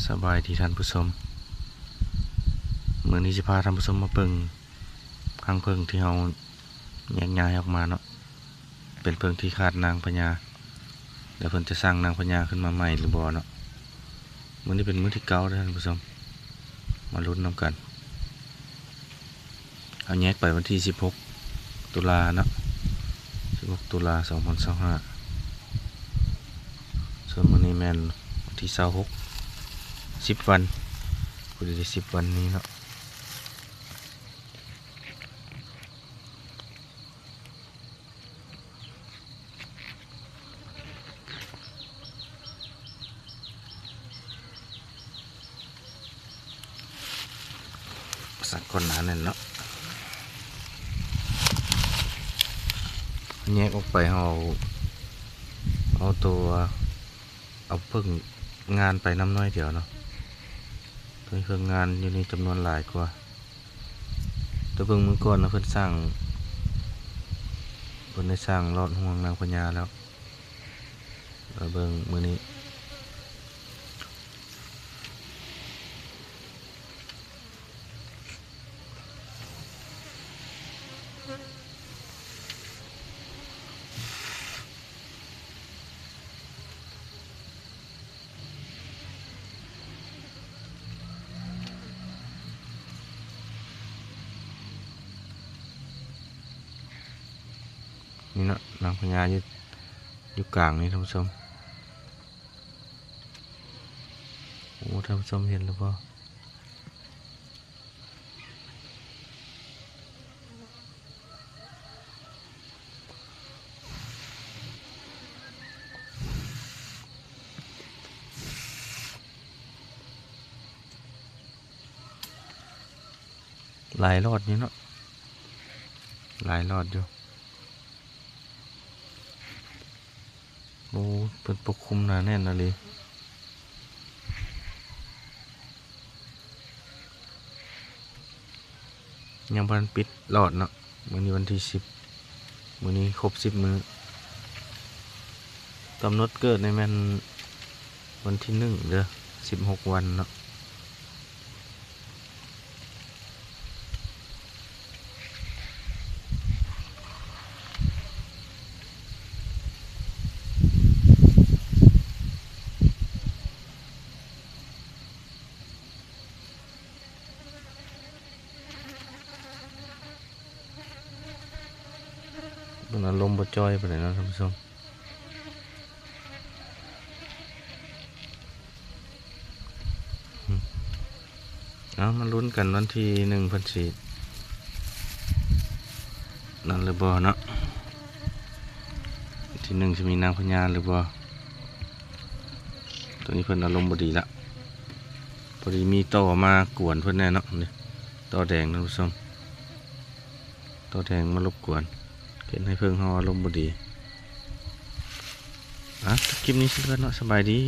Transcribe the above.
ສະບາຍດີທ່ານຜູ້ຊົມ, ມື້ນີ້ຊິພາທ່ານຜູ້ຊົມມາເບິ່ງຮັງເຜິ້ງທີ່ເຮົາແຍກຍ້າຍອອກມາເນາະ, ເປັນເຜິ້ງທີ່ຂາດນາງພະຍາ ແລ້ວເພິ່ນຈະສ້າງນາງພະຍາຂຶ້ນມາໃໝ່ຫຼືບໍ່ເນາະ. ມື້ນີ້ເປັນມື້ທີເກົ້າເດີທ່ານຜູ້ຊົມ, ມາລຸ້ນນຳກັນ. ເຮົາແຍກໄປວັນທີສິບຫົກຕຸລາເນາະ, ສິບຫົກຕຸລາສອງພັນຊາວຫ້າ, ສ່ວນມື້ນີ້ແມ່ນວັນທີຊາວຫົກ, ສິບວັນ, ພໍດີໄດ້ສິບວັນນີ້ເນາະ. ສັກກ່ອນໜາແໜ້ນເນາະ, ແຍກອອກໄປ ເຮົາເອົາ ເອົາໂຕ ເອົາເຜິ້ງງານໄປນຳໜ້ອຍດຽວເນາະ, ໂຕເຜິ້ງງານຢູ່ນີ້ຈຳນວນຫຼາຍກວ່າ. ແຕ່ເບິ່ງມື້ກ່ອນນະ ເພິ່ນສ້າງ ເພິ່ນໄດ້ສ້າງລອດຫ່ວງນາງພະຍາແລ້ວ, ມາເບິ່ງມື້ນີ້. ນີ້ເນາະ ນາງພະຍາຢູ່ ຢູ່ກາງນີ້ທ່ານຜູ້ຊົມ. ໂອ້ ທ່ານຜູ້ຊົມເຫັນຫຼືບໍ່? ຫຼາຍລອດຢູ່ເນາະ, ຫຼາຍລອດຢູ່. ໂອ້ ເພິ່ນປົກຄຸມໜາແໜ້ນອີ່ຫຼີ, ຍັງບໍ່ທັນປິດລອດເນາະ. ມື້ນີ້ວັນທີສິບ, ມື້ນີ້ຄົບສິບມື້. ກຳນົດເກີດນີ້ແມ່ນວັນທີໜຶ່ງເດີ, ສິບຫົກວັນເນາະ. ເບິ່ງອາລົມບໍ່ຈ່ອຍປານໃດເນາະທ່ານຜູ້ຊົມ. ເອົາ ມາລຸ້ນກັນວັນທີໜຶ່ງເພິ່ນຊິນັ້ນຫຼືບໍ່ເນາະ, ວັນທີໜຶ່ງຊິມີນາງພະຍາຫຼືບໍ່. ຕອນນີ້ເພິ່ນອາລົມບໍ່ດີລະ, ພໍດີມີຕໍ່ມາກວນເພິ່ນແດ່ເນາະ, ນີ້ຕໍ່ແດງທ່ານຜູ້ຊົມ. ຕໍ່ແດງມາລົບກວນ, ເຮັດໃຫ້ເຜິ້ງເຮົາອາລົມບໍ່ດີ. ອ່ະ ຄລິບນີ້ຊິເບິດເນາະ, ສະບາຍດີ.